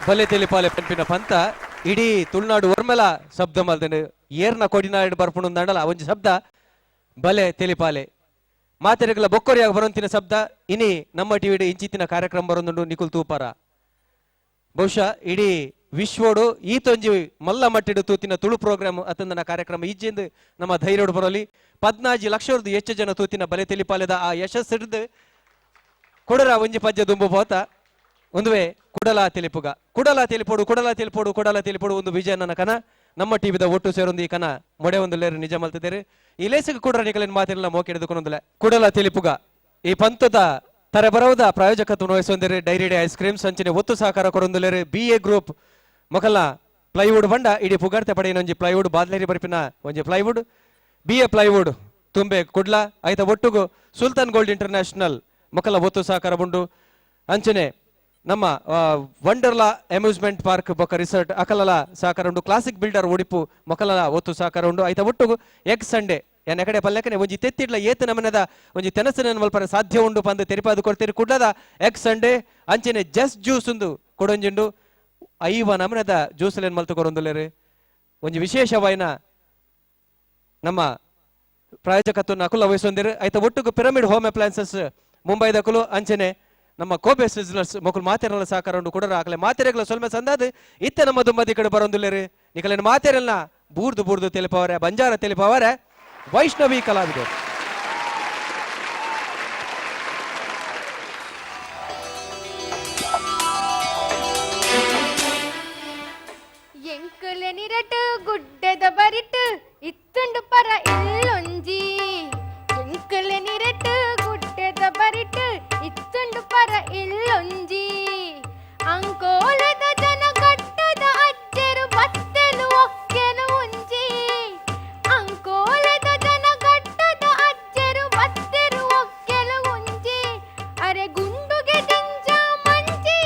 ಬಲೆ ತೆಲಿಪಾಲೆ ಪನ್ಪಿನ ಪಂತ ಇಡೀ ತುಳುನಾಡು ಒರ್ಮೆಲ ಶಬ್ದ ಮಲ್ದನು ಏರ್ನ ಕೊಡಿನಾಡು ಬರ್ಪುಂಡು ಅಂಡಲ ಒಂಜಿ ಶಬ್ದ ಬಲೆ ತೆಲಿಪಾಲೆ ಮಾತೆರೆಗಳ ಬೊಕ್ಕೊರಿಯಾಗ ಬರೋಂತಿನ ಶಬ್ದ ಇನಿ ನಮ್ಮ ಟಿವಿಡ್ ಇಂಚಿತ್ತಿನ ಕಾರ್ಯಕ್ರಮ ಬರೋದುಂಡು ನಿಕುಲ್ ತೂಪಾರ. ಬಹುಶಃ ಇಡೀ ವಿಶ್ವೋಡು ಈತೊಂಜಿ ಮಲ್ಲ ಮಟ್ಟಿಡು ತೂತಿನ ತುಳು ಪ್ರೋಗ್ರಾಮ್ ಅತಂದನ ಕಾರ್ಯಕ್ರಮ ಇಜ್ಜೆಂದು ನಮ್ಮ ಧೈರ್ಯೋಡು ಬರೋಲಿ. 14 ಲಕ್ಷರ್ದು ಹೆಚ್ಚು ಜನ ತೂತಿನ ಬಲೆ ತೆಲಿಪಾಲೆದ ಆ ಯಶಸ್ಸಿಡ್ದು ಕುಡರ ಒಂಜಿ ಪಜ್ಜೆ ದುಂಬು ಪೋತ ಒಂದುವೆ ಕುಡಲ ತೆಲಿಪುಗ. ಕುಡಲ ತೆಲಿಪೋಡು, ಕುಡಲ ತೆಲಿಪೋಡು, ಕುಡಲ ತೆಲಿಪೋಡು. ಒಂದು ವಿಜಯನ ಕನ ನಮ್ಮ ಟಿವಿದ ಒಟ್ಟು ಸೇರೊಂದು ಈ ಕನ ಮೊಡೆ ಒಂದು ಲೇರು ನಿಜ ಮಲ್ತಿದ್ದೇರೆ. ಈ ಲೇಸಿಗೆ ಕುಡರ ನಿಕಲಿನ ಮಾತಿರಲ್ಲ ಮೋಕೆ ಹಿಡಿದುಕೊಂಡೊಂದಿಲ್ಲ. ಕುಡಲ ತೆಲಿಪುಗ ಈ ಪಂತದ ತರೆ ಬರವದ ಪ್ರಾಯೋಜಕತ್ವ ವಹಿಸೊಂದಿರಿ dairy day ice cream ಸಂಚಿನ ಒತ್ತು ಸಹಕಾರ ಕೊರೊಂದುಲೇರು B A group ಮೊಕಲ plywood ಬಂಡ ಇಡೀ ಪುಗಾರ್ತೆ ಪಡೆಯಿನ ಒಂಜಿ ಪ್ಲೈವುಡ್ ಬಾದ್ಲೇರಿ ಬರ್ಪಿನ ಒಂಜಿ plywood B A plywood ತುಂಬೆ ಕುಡ್ಲ. ಐತ ಒಟ್ಟುಗು ಸುಲ್ತಾನ್ ಗೋಲ್ಡ್ ಇಂಟರ್ನ್ಯಾಷನಲ್ ಮೊಕಲ ಒತ್ತು ಸಹಕಾರ ಉಂಡು. ಅಂಚನೆ ನಮ್ಮ ವಂಡರ್ಲಾ ಅಮ್ಯೂಸ್ಮೆಂಟ್ ಪಾರ್ಕ್ ಬೊಕ್ಕ ರಿಸೋರ್ಟ್ ಅಕಲಲ ಸಹಕಾರ ಉಂಡು. ಕ್ಲಾಸಿಕ್ ಬಿಲ್ಡರ್ ಒಡಿಪು ಮೊಕಲಲ ಒತ್ತು ಸಹಕಾರ ಉಂಡು. ಐತ ಒಟ್ಟುಗು ಎಗ್ ಸಂಡೆ ಎನ್ ಎಕಡೆ ಪಲ್ಲಕ್ಕನೆ ಒಂಜಿ ತೆತ್ತಿಡ್ಲ ಏತ್ ನಮನದ ಒಂಜಿ ತೆನಸನ ಮಲ್ಪರೆ ಸಾಧ್ಯ ಉಂಡು ಪಂದ್ ತೆರಿಪಾದು ಕೊಡ್ತೀರಿ ಕುಡ್ಲದ ಎಗ್ ಸಂಡೆ. ಅಂಚನೆ ಜಸ್ಟ್ ಜ್ಯೂಸ್ ಉಂದು ಕೊಡೊಂಜಿಂಡು 50 ನಮನದ ಜ್ಯೂಸ್ ಲೇನ್ ಮಲ್ತು ಕೊರೊಂದುಲ್ಲೇರು. ಒಂಜಿ ವಿಶೇಷವಾಯಿನ ನಮ್ಮ ಪ್ರಾಯೋಜಕತ್ವನ ಅಕುಲ ವಹಿಸೊಂದಿರು. ಐತ ಒಟ್ಟುಗು pyramid home appliances ಮುಂಬೈದಕುಲು, ಅಂಚನೆ ನಮ್ಮ ಕೋಬೆ ಸಿಸ್ಲರ್ಸ್ ಮೊಕುಲು ಮಾತೆರಲ್ಲ ಸಹಕಾರ ಉಂಡು. ಕುಡರ ಆಕಲೆ ಮಾತೆರೆಗಳ ಸೊಲ್ಮೆ ಸಂದಾದ ಇತ್ತೆ ನಮ್ಮ ದುಂಬದಿ ಕಡೆ ಬರೊಂದುಲ್ಲೇರು. ನಿಕಲೇನು ಮಾತೆರೆಲ್ಲ ಬೂರ್ದು ಬೂರ್ದು ತೆಲಿಪವರೆ, ಬಂಜಾರ ತೆಲಿಪವರೆ ವೈಷ್ಣವಿ ಕಲಾವಿದರು. ಎಂಕುಲೆ ನಿರಟು ಗುಡ್ಡೆದ ಬರಿಟು ಇತ್ತುಂಡು ಪರ ಇಲ್ಲೊಂಜಿ. ಎಂಕುಲೆ ನಿರಟು ಗುಡ್ಡೆದ ಬರಿಟು ಇತ್ತುಂಡು ಪರ ಇಲ್ಲೊಂಜಿ. ಅಂಕೋಲದ ಜನ ಕಟ್ಟದ ಅಜ್ಜರು ಬತ್ತೆಲು ಒಕ್ಕೆನು ಉಂಜಿ. ಅಂಕೋಲದ ಜನ ಕಟ್ಟದ ಅಜ್ಜರು ಬತ್ತೆರು ಒಕ್ಕೆಲು ಉಂಜಿ. ಅರೆ ಗುಂಡುಗೆ ದಿಂಜ ಮಂಜಿ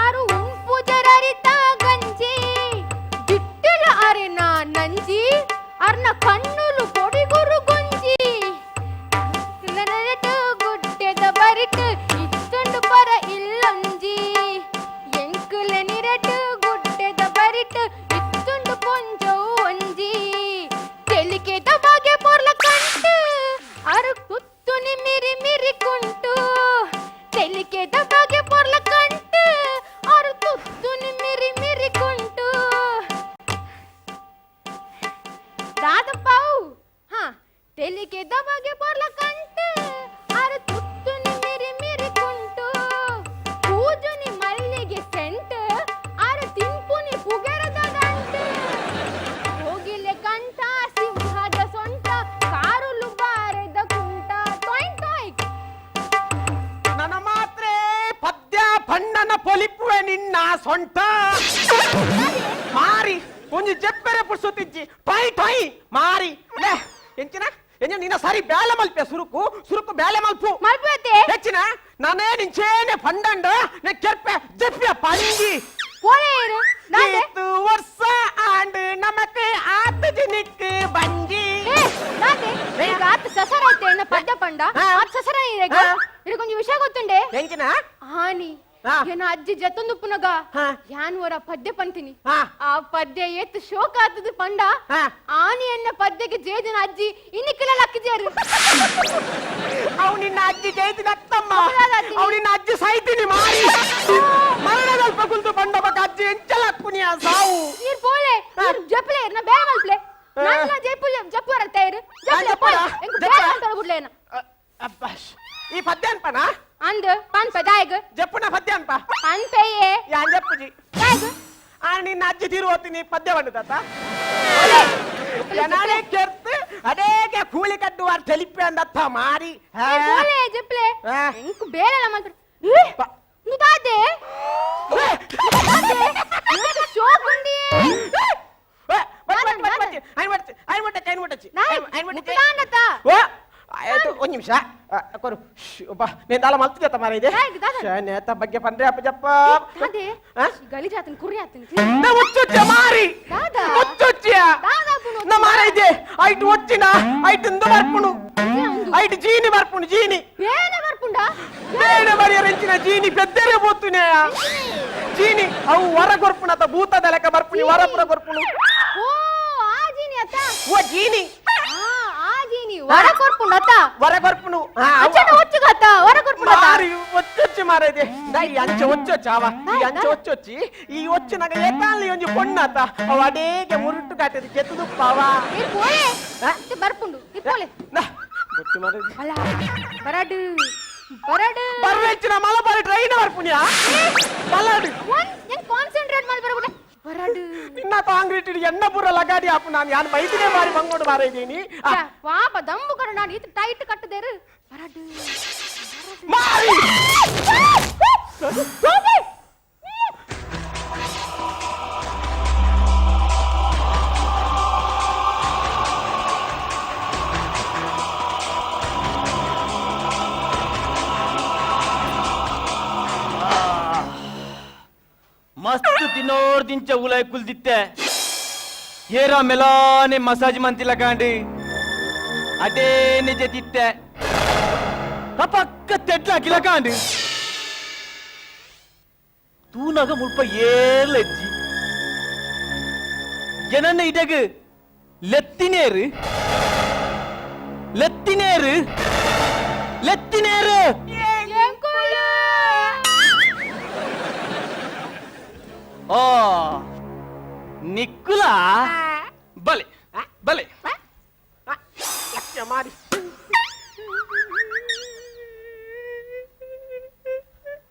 ಆರು ಉಂಪು ಜರರಿತ ಗಂಜಿ. ಜಿಟ್ಟಲ ಅರೆ ನಾ ನಂಜಿ ಅರ್ನ ಕಣ್ಣುಲು ಪೊಡಿಗುರು ಗುಂಜಿ. ನರಟು ಗುಡ್ಡೆದ ಬರಿಟು ಇತ್ತುಂಡು ಪರ ಇಲ್ಲೊಂಜಿ. ಎಂಕುಲೆ ನಿರಟು ಗುಡ್ಡೆದ ಬರಿಟು ಇತ್ತುಂಡು ಪೊಂಜೋ ಒಂಜಿ. ತೆಲಿಕೆದ ಬಗೆ ಪೊರ್ಲ ಕಂಟು ಅರು ಕುತ್ತುನಿ ಮಿರಿ ಮಿರಿ ಕುಂಟು. ತೆಲಿಕೆದ ಬಗೆ ಪೊರ್ಲ ಕಂಟು ಅರು ತುತ್ತುನಿ ಮಿರಿ ಮಿರಿ ಕುಂಟು. ದಾದಪ್ಪಾವು ಹಾ ತೆಲಿಕೆದ ಬಗೆ ಪೊರ್ಲ ಕಂಟು ಅರು ತುತ್ತುನಿ ಮಿರಿ ಮಿರಿ ಕುಂಟು. ಪೂಜುನಿ ಮಲ್ಲಿಗೆ ಸೆಂಟ್ ಅರು ತಿಂಪುನಿ ಪುಗೆರದ ದಂಟು. ಹೋಗಿಲೆ ಕಂಠ ಸಿಂಹದ ಸೊಂಟ ಕಾರುಲು ಬಾರೆದ ಕುಂಟ ಟಾಯ್ ಟಾಯ್. ನನ್ನ ಮಾತ್ರೆ ಪದ್ಯ ಪಣ್ಣನ ಪೊಲಿಪುವೆ ನಿನ್ನ ಸೊಂಟ ಮಾರಿ. ಒಂಜಿ ಜೆಪ್ಪೆರೆ ಪುರ್ಸೊತ್ತಿಜ್ಜಿ ಟೊಯ್ ಟೊಯ್ ಮಾರಿ. ಲೇ ಎಂಚಿನ ಎಂಚಿನ ನಿನ್ನ ಸರಿ ಬ್ಯಾಲೆ ಮಲ್ಪೆ ಸುರುಕು ಸುರುಕು ಬ್ಯಾಲೆ ಮಲ್ಪು. ಮಲ್ಪುವತ್ತೆ. ಹೆಚ್ಚಿನ ನಾನೇ ನಿಂಚೇನೆ ಪಂಡಂಡ ನೆ ಕೆರ್ಪೆ ಜೆಪ್ಪಿಯ ಪಂಜಿ. ಪೋಲೆ ನಾದೆ. ಇತ್ತು ವರ್ಷ ಆಂಡ್ ನಮಕ್ ಆತು ಜಿನಿಕ್ ಬಂಜಿ. ಏ ನಾದೆ ಈಗ ಆತ ಸಸರ ಐತೆ ಎನ್ನ ಪದ್ಯ ಪಂಡ. ಆತ ಸಸರ ಇರೆಗ. ಇರಗೊಂಜಿ ವಿಷಯ ಗೊತ್ತುಂಡೆ? ಎಂಚಿನ? ಹಾನಿ ಏನ ಅಜ್ಜಿ ಜತೊಂದು ಪುನಗ ಯಾನ್ ವರ ಪದ್ಯ ಪಂತೀನಿ. ಆ ಪದ್ಯ ಏತ್ ಶೋಕ ಆತದ ಪಂಡ. ಆನಿ ಎನ್ನ ಪದ್ಯಕ್ಕೆ ಜೇದಿನ ಅಜ್ಜಿ ಇನ್ನಿಕ್ಕೆಲ್ಲ ಲಕ್ಕಿಜೇರು. ಅವು ನಿನ್ನ ಅಜ್ಜಿ ಜೈತಿನ ಅತ್ತಮ್ಮ. ಹೌದಾ ಅಜ್ಜಿ? ಅವು ನಿನ್ನ ಅಜ್ಜಿ ಸಾಯ್ತೀನಿ ಮಾರಿ. ಮರಣದಲ್ಪ ಕುಂತು ಬಂಡ ಬಕ ಅಜ್ಜಿ ಎಂಚಲ ಕುಣಿಯ ಸಾವು. ನೀರ್ ಪೋಲೆ ನೀರ್ ಜಪ್ಲೆ ನಾ ಬೇಡ ಮಲ್ಪ್ಲೆ. ನನ್ನ ಜೈಪು ಜಪ್ಪು ತಯಾರು ಜಪ್ಲೆ. ಜಪ್ಪುರಾ? ಪೋಲೆ ಎಂಕ್ ಜಪ್ಪುರಾ? ಬೇಡ ಅಂತ ಬಿಡ್ಲೇನ. ಅಬ್ಬಾಶ್ ಈ ಪದ್ಯ ಅನ್ಪನಾ? ಅಂದ್ ಪನ್ಪೆ ದಾಯಗ್. ಜಪ್ಪುನ ಪದ್ಯ ಅನ್ಪ. ಪನ್ಪೆಯೇ. ಯಾನ್ ಜಪ್ಪುಜಿ. ದಾಯಗ್? ಆ ನಿನ್ನ ಅಜ್ಜಿ ತೀರು ಹೋಗ್ತೀನಿ ಪದ್ಯ ಬಂಡದತ್ತ. ಪೋಲೆ. ಜನಾನೇ ಕೆರ್ತು ಅದೇಗೆ ಕೂಲಿ ಕಟ್ಟುವ ತೆಲಿಪೆ ಅಂದತ್ತ ಮಾರಿ. ಪೋಲೆ ಜಪ್ಲೆ. ಎಂಕ್ ಬೇರೆಲ್ಲ ಮಾತ್ರ ನುದಾದೆ ಶೋಕ್ ಉಂಡಿಯೇ. ಓ ಆಯ್ತು ಒಂದ್ ನಿಮಿಷ ಕೊರು. ಒಬ್ಬ నేను దాల మల్తుదేత మరి ಇದೆ. ನೇತ ಬಗ್ಗೆ ಪಂಡ್ರೆ ಅಪ್ಪ ಜಪ್ಪ. ಅದೇ ಗಲೀಜಾತನ ಕುರಿ ಆತನ. ಮುಚ್ಚುಚ್ಚ ಮಾರಿ. ದಾದಾ. ಮುಚ್ಚುಚ್ಚ. ದಾದಾ. ನಾ ಮಾರ ಇದೆ. ಐಟ್ ಒಚ್ಚಿನ ಐಟ್ ಇಂದು ಬರ್ಪುನು ಐಟ್ ಜೀನಿ ಬರ್ಪುನು ಜೀನಿ ಬೇನೆ ಬರ್ಪುಂಡಾ ಬೇನೆ ಬರಿಯರೆಂಚಿನ ಜೀನಿ ಪೆದ್ದೆರೆ ಪೋತುನೆ ಜೀನಿ ಅವು ವರ ಕೊರ್ಪುನತ ಭೂತದ ಲೆಕ್ಕ ಬರ್ಪುನಿ ವರಪುರ ಕೊರ್ಪುನು ಓ ಆ ಜೀನಿ ಅತ್ತ ಓ ಜೀನಿ ಆ ಜೀನಿ ವರ ಕೊರ್ಪುಂಡತ ವರ ಕೊರ್ಪುನು ಅಂಚನ ಒಚ್ಚುಗತ್ತ ವರ ಕೊರ್ಪುಂಡತ ಮಾರಿ ಒಚ್ಚೊಚ್ಚಿ ಮಾರೈದೆ ದೈ ಅಂಚೆ ಒಚ್ಚೊಚ್ಚಾವ ಈ ಅಂಚೆ ಒಚ್ಚೊಚ್ಚಿ ಈ ಒಚ್ಚುನಗ ಏತಾಲಿ ಒಂಜಿ ಪೊಣ್ಣಾತ ಅವ ಅಡೇಗೆ ಮುರುಟು ಕಾಟದ ಕೆತ್ತುದುಪ್ಪಾವ ಇರ್ ಪೋಲೆ ಇತ್ತೆ ಬರ್ಪುಂಡು ಇರ್ ಪೋಲೆ ನಾ ಬೊಟ್ಟು ಮಾರೈದೆ ಅಲ ಬರಡು ಬರಡು ಬರ್ವೆಚ್ಚಿನ ಮಲಬಾರಿ ಟ್ರೈನ್ ಬರ್ಪುನಿಯಾ ಬಲಡು ಒನ್ ಏನ್ ಕಾನ್ಸಂಟ್ರೇಟ್ ಮಾಡಿ ಬರಗುಡೆ ಬರಡು ನಿನ್ನ ಕಾಂಕ್ರೀಟ್ ಎಣ್ಣ ಪೂರ ಲಗಾಡಿ ಆಪು ನಾನು ಯಾನ್ ಬೈದಿನೇ ಮಾರಿ ಬಂಗೋಡು ಮಾರೈದೀನಿ ಪಾಪ ದಮ್ಮು ಕರ ನಾನು ಇತ್ತು ಟೈಟ್ ಕಟ್ಟದೇರು ಬರಡು ಮಾರಿ ಮಸ್ತ್ ತಿನ್ನೋರ್ ದಿಂಚ ಉಲಾಯ್ ಕುಲ್ದಿತ್ತೆ ಏರ ಮೆಲಾನೆ ಮಸಾಜ್ ಮಂತಿಲ್ಲ ಕಾಂಡಿ ಅದೇ ನಿಜ ತಿತ್ತೆ ಪಕ್ಕ ತೆಟ್ಲ ಹಾಕಿಲ್ಲ ಕಾಂಡಿ ತೂನಾಗ ಮುಲ್ಪ ಏರ್ಲ ಎಜ್ಜಿ ಏನನ್ನ ಇಡಗ ಲೆತ್ತಿನೇರು ಲೆತ್ತಿನೇರು ಲೆತ್ತಿನೇರು ಓ ನಿಕ್ಕುಲ ಬಲೆ ಬಲೆ ಮಾರಿ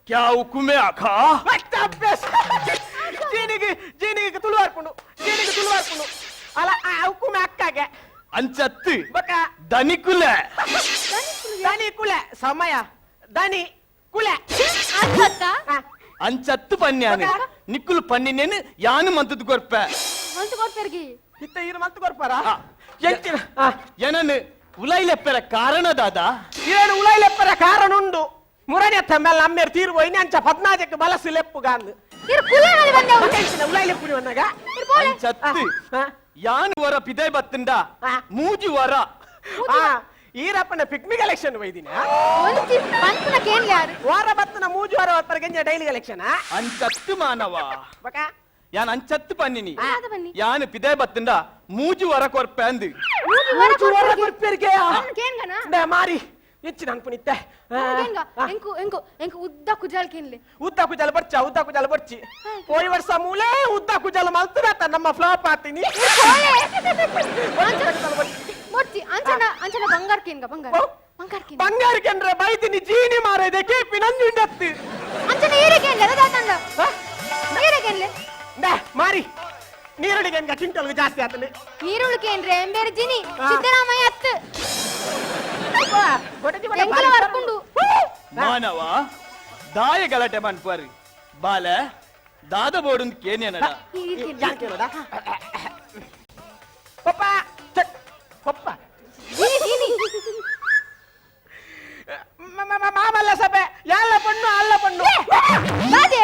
ಕ್ಯಾ ಹುಕುಮೆ ಆಖಾ ಜೀನಿಗೆ ಜೀನಿಗೆ ತುಳುವಾರ್ಪುಂಡು ಜೀನಿಗೆ ತುಳುವಾರ್ಪುಂಡು ಅಲ್ಲ ಆ ಹುಕುಮೆ ಅಕ್ಕಾಗೆ ಅಂಚತ್ತು ಬಕ ದನಿಕುಲ ದನಿ ಕುಲ ಸಮಯ ದನಿ ಕುಲ ಅಂಚತ್ತು ಪನ್ಯಾನು ನಿಕ್ಕುಲು ಪನ್ನಿನೇನು ಯಾನು ಮಂತದ್ದು ಕೊರ್ಪೆ ಮಂತು ಕೊರ್ಪೆರ್ಗಿ ಇತ್ತ ಇರು ಮಂತು ಕೊರ್ಪಾರ ಎಂಚಿನ ಏನನ್ನು ಉಲೈಲೆಪ್ಪರ ಕಾರಣ ದಾದಾ ಏನು ಉಲೈಲೆಪ್ಪರ ಕಾರಣ ಉಂಡು ಮುರಣಿ ತಮ್ಮೆಲ್ಲ ಅಮ್ಮೇರು ತೀರು ಹೋಯ್ನಿ ಅಂಚ ಪದ್ನಾಜಕ್ಕೆ ಬಲಸು ಲೆಪ್ಪು ಗಾಂದು ಇರು ಕುಲನಲ್ಲಿ ಬಂದೆ ಉಲೈಲೆಪ್ಪುನಿ ಬಂದಾಗ ಅಂಚತ್ತು ಯಾನು ವರ ಪಿದೈ ಬತ್ತಂಡ ಮೂಜಿ ವರ ಈರಪ್ಪನ ಪಿಕ್ಮಿ ಕಲೆಕ್ಷನ್ ಒಯ್ದಿನ ಒಂಜಿ ಪನ್ಪುನ ಕೇನ್ಲೆ ಯಾರು ವಾರ ಬತ್ತನ ಮೂಜಿ ವಾರ ಬತ್ತರ ಡೈಲಿ ಕಲೆಕ್ಷನ್ ಅಂಚತ್ತು ಮಾನವ ಬಕ ಯಾನ್ ಅಂಚತ್ತು ಪನ್ನಿನಿ ದಾದ ಬನ್ನಿ ಯಾನು ಪಿದೈ ಬತ್ತಂಡ ಮೂಜಿ ವರ ಕೊರ್ಪೆ ಅಂದು ಮೂಜಿ ವರ ಮೂಜಿ ವರ ಕೊರ್ಪೆರ್ಗೆ ಕೇನ್ಗನ ಮಾರಿ ಹೆಚ್ಚಿನ ಅನ್ಪುನಿತ್ತೆ ಕೇನ್ಗ ಎಂಕು ಎಂಕು ಎಂಕು ಉದ್ದ ಕುಜಾಲ್ ಕೇನ್ಲೆ ಉದ್ದ ಕುಜಾಲ ಬರ್ಚ ಉದ್ದ ಕುಜಾಲ ಬರ್ಚಿ ಪೋಯಿ ವರ್ಷ ಮೂಲೆ ಉದ್ದ ಕುಜಾಲ ಮಲ್ತುನಾತ ನಮ್ಮ ಫ್ಲಾಪ್ ಆತೀನಿ ಮೊರ್ಚಿ ಅಂಚನ ಅಂಚನ ಬಂಗಾರ ಕೇನ್ಗ ಬಂಗಾರ ಬಂಗಾರ ಕೇನ್ ಬಂಗಾರ ಕೇನ್ರೆ ಬೈತಿನಿ ಜೀನಿ ಮಾರೈದೆ ಕೇಪಿ ನಂಜುಂಡತ್ತಿ ಅಂಚನ ಈರೆ ಕೇನ್ಲೆ ಅದ ಈರೆ ಕೇನ್ಲೆ ಮಾರಿ ನೀರುಳ್ಳಿಗೆ ಏನ್ಗ ಕಿಂಟಲ್ಗೆ ಜಾಸ್ತಿ ಆತನೆ ನೀರುಳ್ಳಿ ಕೇನ್ರೆ ಎಂಬೇರೆ ಜಿನಿ ಸಿದ್ದರಾಮಯ್ಯ ಅತ್ತು ಎಂಕಲ ವರ್ಪುಂಡು ಮಾನವ ದಾಯ ಗಲಾಟೆ ಮನ್ಪುವರಿ ಬಾಲೆ ದಾದ ಬೋಡುಂದು ಕೇನೇನಡ ಪಪ್ಪ ಪಪ್ಪ ಜಿನಿ ಜಿನಿ ಮಾಮಲ್ಲ ಸಭೆ ಯಾಲ್ಲ ಪಣ್ಣು ಅಲ್ಲ ಪಣ್ಣು ಬಾದೆ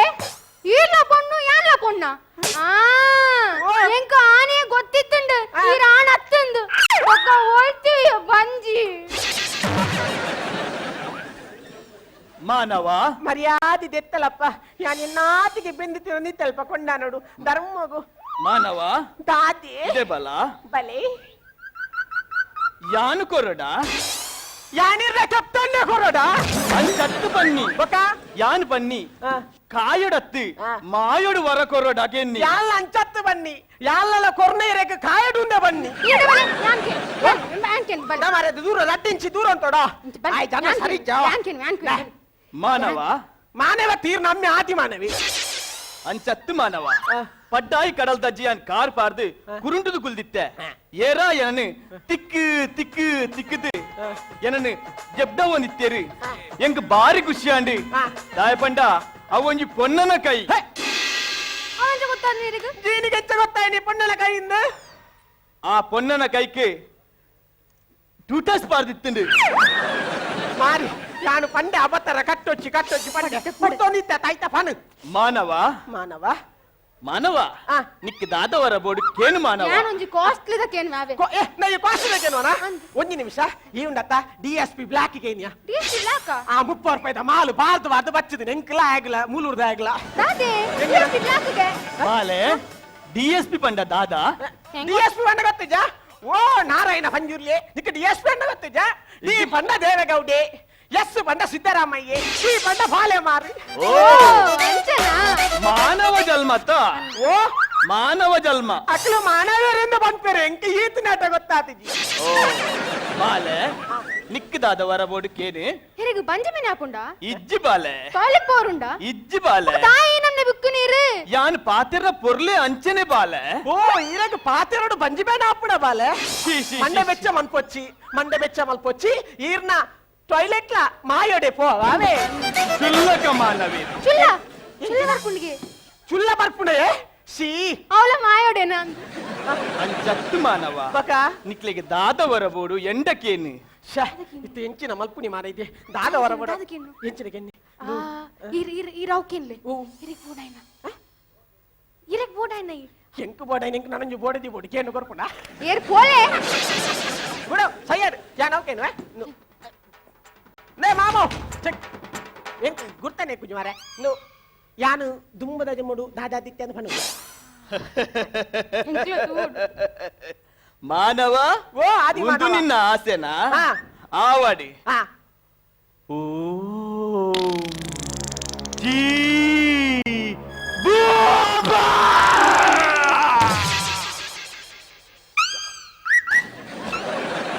ಈರ್ಲ ಪಣ್ಣು ಯಾಲ್ಲ ಪೊಣ್ಣ ಆ ಎಂಕ ಆನೆ ಗೊತ್ತಿತ್ತುಂಡು ಈರ ಆಣ ಅತ್ತಂದು ಒಕ್ಕ ಒಳ್ತೀಯ ಬಂಜಿ ಮಾನವ ಮರ್ಯಾದೆ ದೆತ್ತಲಪ್ಪ ಯಾನ್ ಎನ್ನಾತಿಗೆ ಬೆಂದಿತ್ತಿನ ನಿತ್ತಲ್ಪ ಕೊಂಡ ನೋಡು ಧರ್ಮಗು ಮಾನವ ದಾದಿ ಇದೆ ಬಲ ಬಲೆ ಯಾನು ಕೊರಡ ಯಾನಿರ್ರ ಕಪ್ತನ್ನೆ ಕೊರಡ ಅಂಚತ್ತು ಬನ್ನಿ ಬೊಕ ಯಾನು ಬನ್ನಿ ಕಾಯಡತ್ತು ಮಾಯೊಡು ವರ ಕೊರಡ ಕೆನ್ನಿ ಯಾಲ್ಲ ಅಂಚತ್ತು ಬನ್ನಿ ಯಾಲ್ಲಲ ಕೊರ್ನ ಇರಕ್ಕೆ ಕಾಯಡುಂದೆ ಬನ್ನಿ ದೂರ ರಡ್ಡಿಂಚಿ ದೂರ ಅಂತೋಡ ಜನ ಸರಿ ಮಾನವ ಮಾನವ ತೀರ್ ನಮ್ಮೆ ಆತಿ ಮಾನವಿ ಅಂಚತ್ತು ಮಾನವ ಪಡ್ಡಾಯಿ ಕಡಲ್ ದಜ್ಜಿಯಾನ್ ಕಾರ್ ಪಾರ್ದು ಕುರುಂಟುದು ಕುಲ್ದಿತ್ತೆ ಏರಾ ಏನನು ತಿಕ್ಕು ತಿಕ್ಕು ತಿಕ್ಕುದು ಏನನು ಜಬ್ಡವ ನಿತ್ತೇರು ಎಂಕ್ ಬಾರಿ ಖುಷಿಯಾಂಡು ದಾಯಪಂಡ ಅವೊಂಜಿ ಪೊನ್ನನ ಕೈ ಜೀನಿಗೆ ಹೆಚ್ಚ ಗೊತ್ತಾಯ್ನಿ ಪೊನ್ನನ ಕೈಯಿಂದ ಆ ಪೊನ್ನನ ಕೈಗೆ ಟೂಟಸ್ ಪಾರ್ದಿತ್ತುಂಡು ಮಾರಿ ನಾನು ಪಂಡೆ ಅಬತ್ತರ ಕಟ್ಟೊಚ್ಚಿ ಕಟ್ಟೊಚ್ಚಿ ಪಂಡೆ ಪುಟ್ಟೋನಿತ್ತ ತಾಯ್ತ ಪನು ಮಾನವ ಮಾನವ ಮಾನವ ನಿಕ್ ದಾದವರ ಬೋರ್ಡ್ ಕೇನು ಮಾನವ ಯಾನೊಂಜಿ ಕಾಸ್ಟ್ಲಿ ಕೇನು ಮಾವೆ ನಾ ಕಾಸ್ಟ್ಲಿ ಕೇನುವನ ಒಂಜಿ ನಿಮಿಷ ಈ ಉಂಡತ್ತ ಡಿಎಸ್ಪಿ ಬ್ಲಾಕ್ ಕೇನಿಯಾ ಡಿಎಸ್ಪಿ ಬ್ಲಾಕ್ ಆ 30 ರೂಪಾಯಿದ ಮಾಲು ಬಾರ್ದು ಬಾರ್ದು ಬಚ್ಚದು ಎಂಕ್ಲ ಆಗಲ ಮೂಲೂರ್ದ ಆಗಲ ದಾದೆ ಡಿಎಸ್ಪಿ ಬ್ಲಾಕ್ ಗೆ ಬಾಲೆ ಡಿಎಸ್ಪಿ ಪಂಡ ದಾದಾ ಡಿಎಸ್ಪಿ ಪಂಡ ಗೊತ್ತಿಜಾ ಓ ನಾರಾಯಣ ಪಂಜುರ್ಲಿ ನಿಕ್ ಡಿಎಸ್ಪಿ ಪಂಡ ಗೊತ್ತಿಜಾ ಡಿ ಪಂಡ ದೇವೇಗೌಡೆ ಎಸ್ ಪಂಡ ಸಿದ್ದರಾಮಯ್ಯ ಸಿ ಪಂಡ ಬಾಲೆ ಮಾರಿ ಓ ಮಾನವ ಜನ್ಮತ ಓ ಮಾನವ ಜನ್ಮ ಅಕ್ಲು ಮಾನವರಿಂದ ಬಂದ್ಪೇರೆ ಎಂಕ ಈತ ನಾಟ ಗೊತ್ತಾತಿಜಿ ಓ ಬಾಲೆ ನಿಕ್ಕದಾದ ವರ ಬೋರ್ಡ್ ಕೇನೆ ಹೆರಿಗೆ ಬಂಜೆ ಮನೆ ಹಾಪುಂಡ ಇಜ್ಜಿ ಬಾಲೆ ಟಾಯ್ಲೆಟ್ ಪೋರುಂಡ ಇಜ್ಜಿ ಬಾಲೆ ತಾಯಿ ನನ್ನ ಬಿಕ್ಕು ನೀರು ಯಾನ್ ಪಾತಿರ ಪೊರ್ಲೆ ಅಂಚನೆ ಬಾಲೆ ಓ ಇರಗ ಪಾತಿರೋಡು ಬಂಜಿ ಬೇಡ ಹಾಪುಡ ಬಾಲೆ ಮಂಡೆ ಬೆಚ್ಚ ಮನ್ಪೊಚ್ಚಿ ಮಂಡೆ ಬೆಚ್ಚ ಮಲ್ಪೊಚ್ಚಿ ಈರ್ನ ಟಾಯ್ಲೆಟ್ ಲ ಮಾಯೋಡೆ ಪೋ ಅವೇ ಚುಲ್ಲಕ ಮಾನವಿ ಚುಲ್ಲ ಚುಲ್ಲ ಬರ್ಪುಂಡಿಗೆ ಚುಲ್ಲ ಬರ್ಪುಂಡೆ she ಅವಳ ಮಾಯೋಡೆನ ಅಂಚತ್ತು ಮಾನವ ಬಕ ನಿಕ್ಲೆಗೆ ದಾದವರ ಬೋಡು ಎಂಡಕೇನು ಶ ಇತ್ತು ಎಂಚಿನ ಮಲ್ಪುನಿ ಮಾರೈತೆ ದಾದವರ ಬೋಡು ಎಂಚಿನ ಕೆನ್ನಿ ಇರ್ ಇರ್ ಇರೌಕೆನ್ಲೆ ಇರಿಗ್ ಬೋಡಾಯ್ನ ಇರಿಗ್ ಬೋಡಾಯ್ನ ಎಂಕು ಬೋಡಾಯ್ನ ಎಂಕು ನನಂಜು ಬೋಡದಿ ಬೋಡು ಕೇನು ಕೊರ್ಪುಂಡ ಏರ್ ಪೋಲೆ ಬಿಡು ಸಯ್ಯಡ್ ಯಾನೌಕೇನು ಲೇ ಮಾಮು ಚೆಕ್ ಎಂಕ್ ಗುರ್ತನೆ ಕುಜು ಮಾರೆ ನು ಯಾನು ದುಂಬದ ಜಮ್ಮಡು ದಾದಾದಿತ್ಯ ಅಂತ ಪಣ್ಣು ಮಾನವ ಓ ಆದಿ ಒಂದು ನಿನ್ನ ಆಸೆನಾ ಆವಾಡಿ ಓ ಜೀ ಬೂಬಾ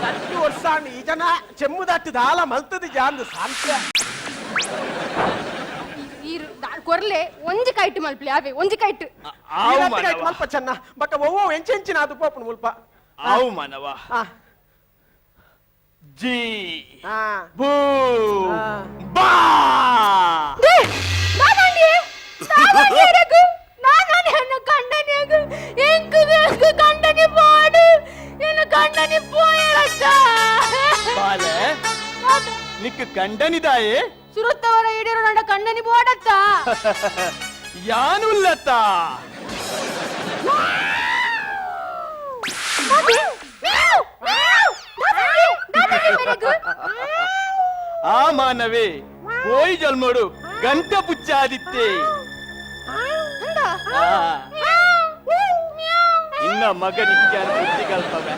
ತಟ್ಟು ವರ್ಷ ಈ ಜನ ಚೆಮ್ಮುದಟ್ಟು ದಾಲ ಮಲ್ತದ ಜಾಂದು ಸಾಂತ್ಯ ಕೊರ್ಲೆ ಒಂಜಿ ಕೈಟ್ ಮಲ್ಪ್ಲೆ ಅವೇ ಒಂಜಿ ಕೈಟ್ ಆವು ಕೈಟ್ ಮಲ್ಪ ಚೆನ್ನ ಬಕ್ಕ ಒವ್ವ ಎಂಚೆಂಚಿನ ಅದು ಪೋಪುನು ಮುಲ್ಪ ಆವು ಮಾನವ ಜಿ ಬೂ ಬಾ ಬಾಲೆ ನಿಕ್ ಕಂಡನಿದಾಯೆ ಸುರುತ್ತವರ ಈಡೇರೋ ನನ್ನ ಕಣ್ಣನಿ ಬೋಡತ್ತ ಯಾನುಲ್ಲತ್ತ ಆ ಮಾನವೇ ಪೋಯಿ ಜಲ್ಮೋಡು ಗಂಟ ಪುಚ್ಚಾದಿತ್ತೆ ಇನ್ನ ಮಗ ನಿಕ್ಕಾನ ಬುದ್ಧಿ ಕಲ್ಪವೆ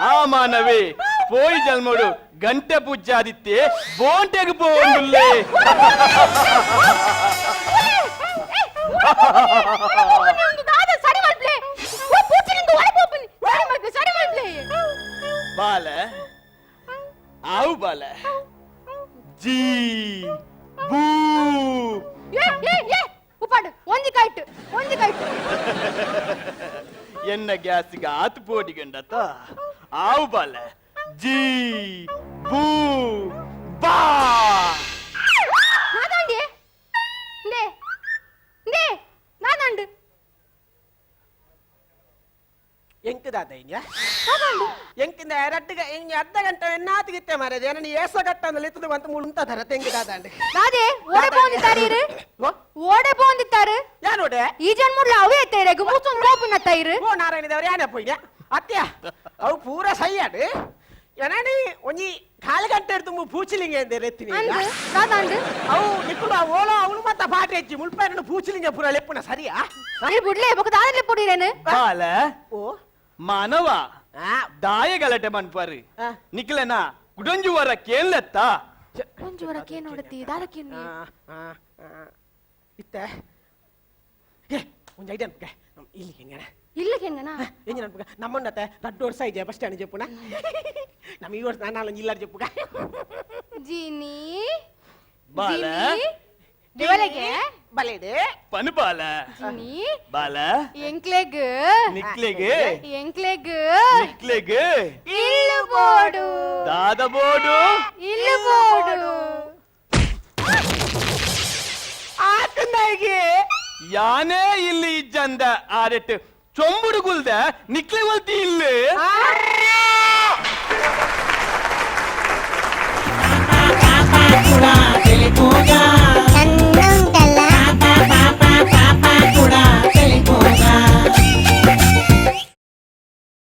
ಆ ಮಾನವೇ ಪೋಯಿ ಜಲ್ಮೋಡು ಗಂಟೆ ಪೂಜಾದಿತ್ತೆ ಬೋಂಟೆಗೆ ಪೋಂಡುಲ್ಲೆ ಬಾಲೆ ಆವು ಬಾಲೆ ಜಿ ಬೂ ಉಪಾಡು ಒಂಜಿ ಕೈಟ್ ಒಂಜಿ ಕೈಟ್ ಎನ್ನ ಗ್ಯಾಸ್ಗೆ ಆತು ಪೋಡಿಗಂಡತ ಆವು ಬಾಲೆ ಜಿ ಬೂ ಬಾ ನಾದಾಂಡಿ ನೇ ನೇ ನಾದಾಂಡು ಎಂಕದಾದೈನ್ಯ ಎಂಕಿಂದ ಎರಡ್ಗ ಎಂಗ್ ಅರ್ಧ ಗಂಟೆ ಎನ್ನಾತಿಗಿತ್ತೆ ಮಾರೆ ಏನని ಏಸ ಗಟ್ಟ ಅಂದ್ರೆ ಅಂತ ಮುಳುಂತ ಧರ ತೆಂಗಿದಾದಂಡೆ ನಾದೇ ಓಡೆ ಪೋಂದಿತ್ತಾರೀರು ಓಡೆ ಪೋಂದಿತ್ತಾರು ಯಾನೋಡೆ ಈ ಜನ್ಮುಡ್ಲ ಅವೇ ತೈರೆಗು ಮೂಸೊಂದು ಕೋಪುನ ತೈರು ಓ ನಾರಾಯಣ ದೇವ್ರ ಯಾನೆ ಪೋಯ್ಯ ಅತ್ಯ ಅವು ಪೂರ ಸೈಯಾಡು ಏನನಿ ಒಂಜಿ ಕಾಲು ಗಂಟೆ ಹಿಡ್ದು ಪೂಚಿಲಿಂಗ ಎಂದೆ ಅಂದು ನಾದಾಂಡು ಅವು ನಿಕ್ಕುಲು ಆ ಓಲೋ ಅವಳು ಮತ್ತ ಪಾಠ ಹೆಚ್ಚಿ ಮುಳ್ಪಾಯನ ಪೂಚಿಲಿಂಗ ಪೂರ ಲೆಪ್ಪುನ ಸರಿಯಾ ನೀ ಬುಡ್ಲೆ ಬೊಕ ದಾದಲೆ ಪೊಡಿರೇನು ಬಾಲೆ ಓ ಮಾನವ ದಾಯ ಗಲಾಟೆ ಮನ್ಪಾರಿ ನಿಕ್ಲೆನಾ ಕುಡಂಜುವರ ಕೇನ್ಲೆತ್ತ ಒಂಜುವರ ಕೇನೋಡತಿ ದಾದ ಕೇನು ಇತ್ತ ಏ ಒಂಜಿ ಐಡಿಯಾ ಅನ್ಪುಗೆ ಇಲ್ಲಿ ಹೆಂಗಣ ಇಲ್ಲ ಕೇಂಗಣ ಎಂಜಿ ಅನ್ಪುಗ ನಮ್ಮನ್ನತ್ತೆ ದೊಡ್ಡ ವರ್ಷ ಇದೆ ಬಸ್ ಸ್ಟ್ಯಾಂಡ್ చెప్పుನ ನಮ್ಮ ಈ ವರ್ಷ ನಾನು ಇಲ್ಲಾರ చెప్పుಗ ಜೀನಿ ಬಾಲೆ ದಿವಲೆಗೆ ಬಲೇಡೆ ಪನು ಬಾಲೆ ಜೀನಿ ಬಾಲೆ ಎಂಕ್ಲೆಗ್ ನಿಕ್ಲೆಗ್ ಎಂಕ್ಲೆಗ್ ನಿಕ್ಲೆಗ್ ಇಲ್ಲು ಬೋಡು ದಾದ ಬೋಡು ಇಲ್ಲು ಬೋಡು ಆತನಾಗಿ ಯಾನೇ ಇಲ್ಲಿ ಇಜ್ಜಂದ ಆರೆಟ್ ಚೊಂಬುಡು ಗುಲ್ದ ನಿಕ್ಲೆ ಒಲ್ತಿ ಇಲ್ಲಿ.